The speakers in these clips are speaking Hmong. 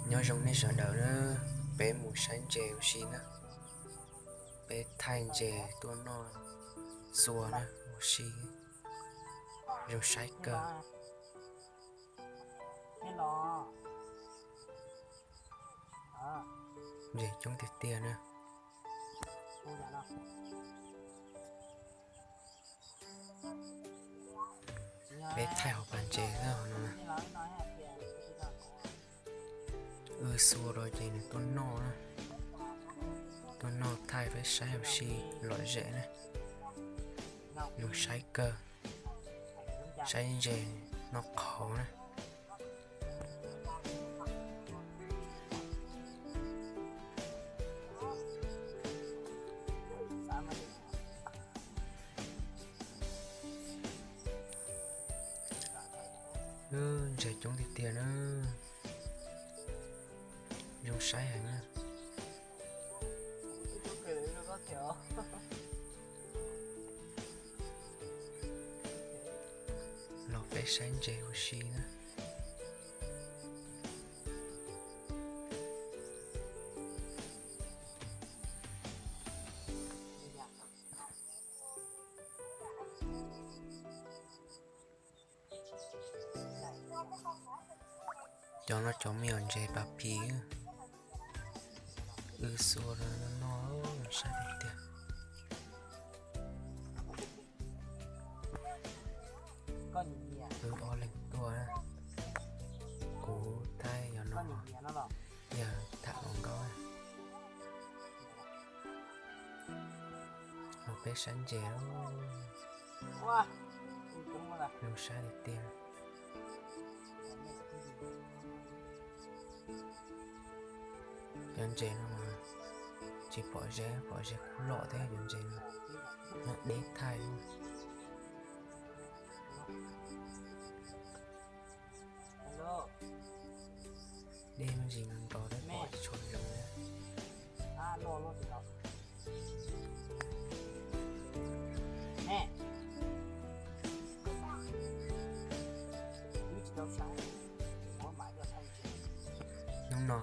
Nyob zoo nej sawv daws na, peb mus saib ntses ua si na. Peb thaij ntses tuaj noj xua na ua si, zoo saib kawg. Ntses coob tiag tiag na. Peb thaij hauv pas ntses no. Wb xua rau ces nws tuaj noj na. Tuaj noj thaij peb saib ua si lom zem na. Nws saib kawg, saib ntses noj qhauv na. Ntses coob tiag tiag na. Zoo saib heev na. Los peb saib ntses ua si na. Cov no cov me nyuam ntses pas phis. Wb xua rau noj, saib tiag tiag. Wb ob leeg tuaj, kuv thiab yog no, yog tham hluas nkauj. Los peb saib ntses, zoo saib tiag tiag. Cov ntses no mas tsis pom ze, pom ze kub lom thiab cov ntses no, nyob deb thaij. Deb me ntsis no nrov thiab pom tsis tshua zoo thiab. Hnub no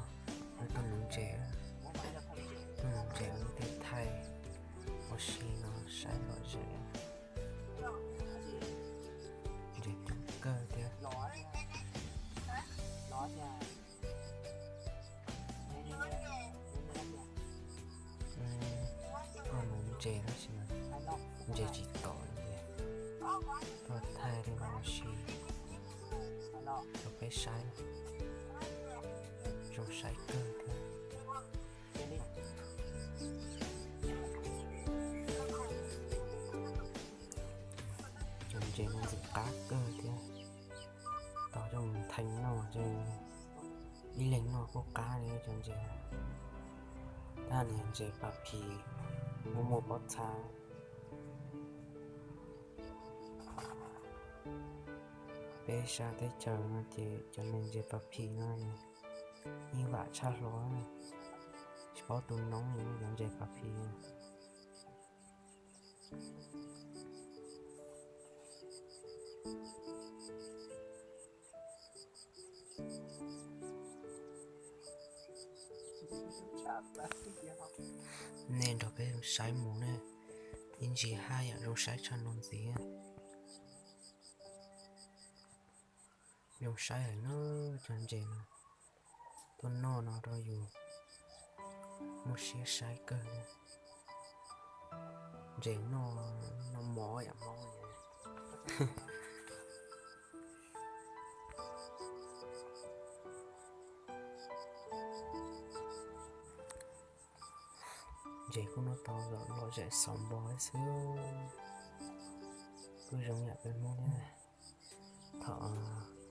wb tuaj nuv ntses, tuaj nuv ntses wb thiaj thaij ua si no saib lom zem. Ntses coob kawg thiab. Tuaj nuv ntses tab sis ntses tsis tom ces tuaj thaij li no ua si rau peb saib, zoo saib kawg thiab. Cov ntses no ntxim qab kawg thiab, tau coj mus nthee noj ces ib leeg noj kuj qab li cov ntses. Tab niag ntses pas phis muaj muaj pob txha. Peb sab teb chaws no ces cov niag ntses pas phis no ib vam tshaj hlo, tsis paub tus noob li cov ntses pas phis. Nej nrog peb saib mus ne, ib ntsis haj yam zoo saib tshaj no ntxiv. Zoo saib heev na, cov ntses no tuaj noj no rau yus muaj siab saib kawg. Ntses noj, noj mov yam hmoob. Ntses kuj noj tau lom zem xauv npo xwb, kuj zoo yam peb hmoob thiab. Thaum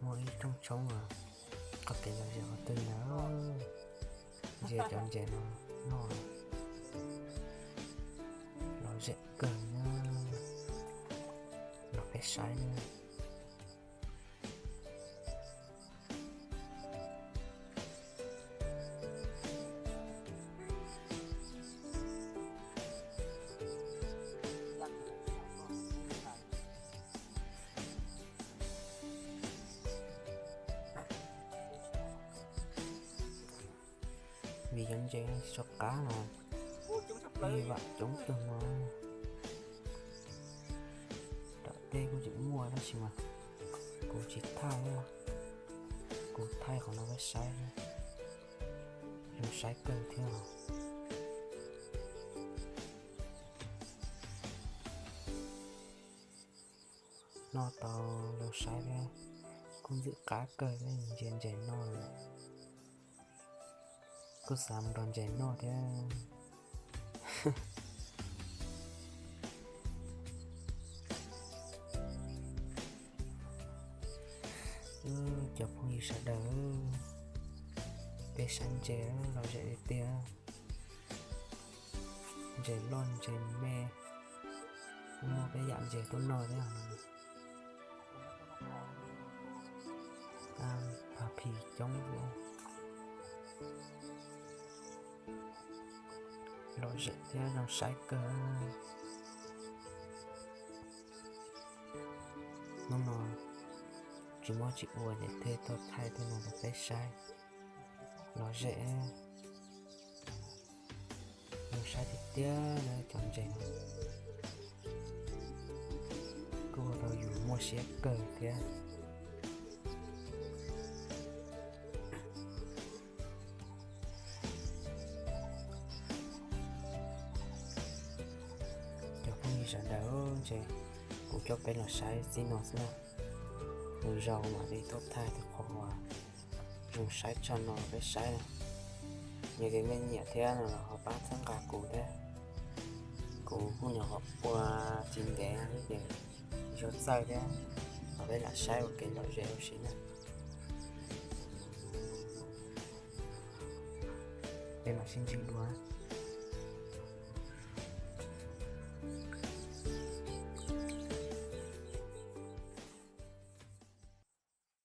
muaj ib rooj tshoob qhov kev lom zem qhov twg ntawd, ntsia cov ntses no noj lom zem kawg na, los peb saib na. Vim cov ntses tsis tshua qab los, vam coob kawg no. Tom tej kuj tseem muaj tab sis mas kuv tsis thaij, kuv thaij qhov no peb saib, zoo saib kawg thiab. Noj tau zoo saib thiab, kuj ntxim qab kawg thiab, ntsia ntses noj lawm. Kuj xav mus nrog ntses noj thiab. Cov phooj ywg sawv daws, peb saib ntses lom zem tiag tiag. Ntses loj ntses me, muaj peb yam ntses tuaj noj thiab. Pag phis coob, lom zem thiab zoo saib kawg. Hnub no tsis muaj tsis ua ces thiaj tuaj thaij tej no rau peb saib. Lom zem, zoo saib tiag tiag cov ntses no. Kuj ua rau yus muaj siab kawg thiab. Cov phooj ywg sawv daws, ntshe kuv coj peb los saib txij no xwb na. Lwm zaus mam li tuaj thaij tej qhov uas zoo saib tshaj no peb saib na. Yog tias nej nyiam thiab no los ho pab txhawb nqa kuv thiab. Kuv kuj nyuam qhuav ua tsis ntev li ces zoo txawj thiab, ho peb lam saib ua kev lom zem ua si na. Peb mam sib ntsib dua.